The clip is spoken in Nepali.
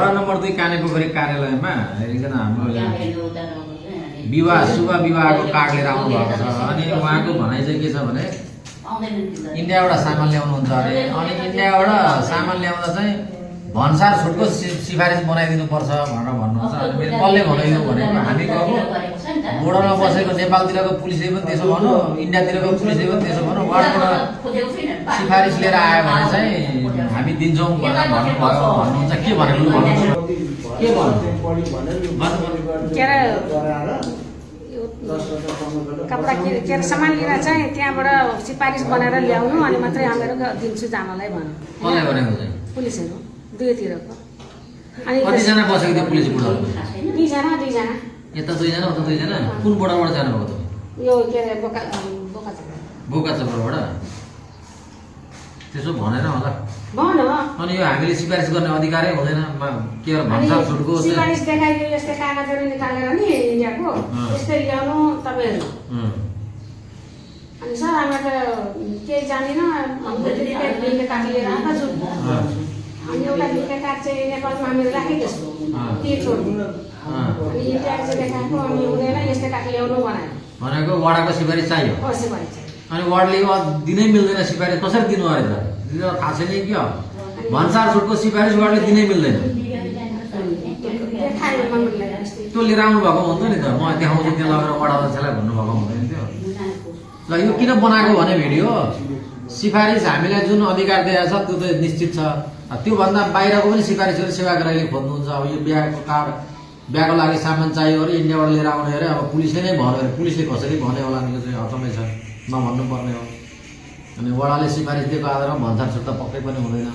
वडा नम्बर 2 कानेपोखरी कार्यालयमा एकजना हाम्रो विवाह शुभ विवाहको कार्ड लिएर आउनु भएको छ। अनि उहाँको भनाइ चाहिँ के छ भने इन्डियाबाट सामान ल्याउनुहुन्छ अरे। अनि इन्डियाबाट सामान ल्याउँदा चाहिँ भन्सार छुटको सिफारिस बनाइदिनु पर्छ भनेर भन्नुहुन्छ। अनि मेरो कसले भन्यो भनेको हामी गएको बोर्डरमा बसेको नेपालतिरको पुलिसले पनि त्यसो भन्यो, इन्डियातिरको पुलिसले पनि त्यसो भन्यो। उहाँबाट सिफारिस लिएर आयो भने चाहिँ हामी दिन्छौँ भनेर भन्नुभयो भन्नुहुन्छ। के भनेको भन्नुहुन्छ? के के अरे कपडा के अरे सामान लिएर चाहिँ त्यहाँबाट सिफारिस बनाएर ल्याउनु अनि मात्रै हामीहरू दिन्छु जानलाई भन्नु। कसले भनेको चाहिँ? पुलिसहरू दुईतिरको। अनि कतिजना बसेको थियो पुलिस बुढाहरू? दुईजना यता 2 जना उता 2 जना। कुन बोर्डरबाट जानुभएको तपाईँ? यो के अरे बोकाचोकबाट। त्यसो भनेन होला। भन अनि यो हामीले सिफारिस गर्ने अधिकारै हुँदैन। के अरे भन्सार छुटको सिफारिस देखाइदियो यस्तै कागजहरू निकालेर नि इन्डियाको यस्तै ल्याउनु तपाईँहरू। अनि सर हामी त केही जानेन, हाम्रो बिलले काट लिएर आएको छु। अनि एउटा बिलले काट चाहिँ नेपालमा हामीले राखेको छु त्यो छोड्नु। अनि इन्डियाको चाहिँ देखाएको अनि हुँदैन यस्तै काट ल्याउनु बनायो भनेको वडाको सिफारिस चाहियो। सिफारिस चाहिँ अनि वार्डले दिनै मिल्दैन सिफारिस। कसरी दिनु अरे त? दिनु थाहा छैन कि हो? भन्सार छुटको सिफारिस वार्डले दिनै मिल्दैन। त्यो लिएर आउनु भएको हुन्थ्यो नि त। म देखाउँछु त्यो लगेर वडा अध्यक्षलाई भन्नुभएको हुँदैन थियो। ल यो किन बनाएको भने भिडियो सिफारिस हामीलाई जुन अधिकार दिएको छ त्यो त निश्चित छ। त्योभन्दा बाहिरको पनि सिफारिसहरू सेवाग्राहीले खोज्नुहुन्छ। अब यो बिहाको कार्ड बिहाको लागि सामान चाहियो अरे इन्डियाबाट लिएर आउने अरे। अब पुलिसले नै भन्यो अरे। पुलिसले कसरी भन्यो होला नि? यो चाहिँ अचम्मै छ, नभन्नु पर्ने हो। अनि वडाले सिफारिस दिएको आधारमा भन्सार छुट त पक्कै पनि हुँदैन।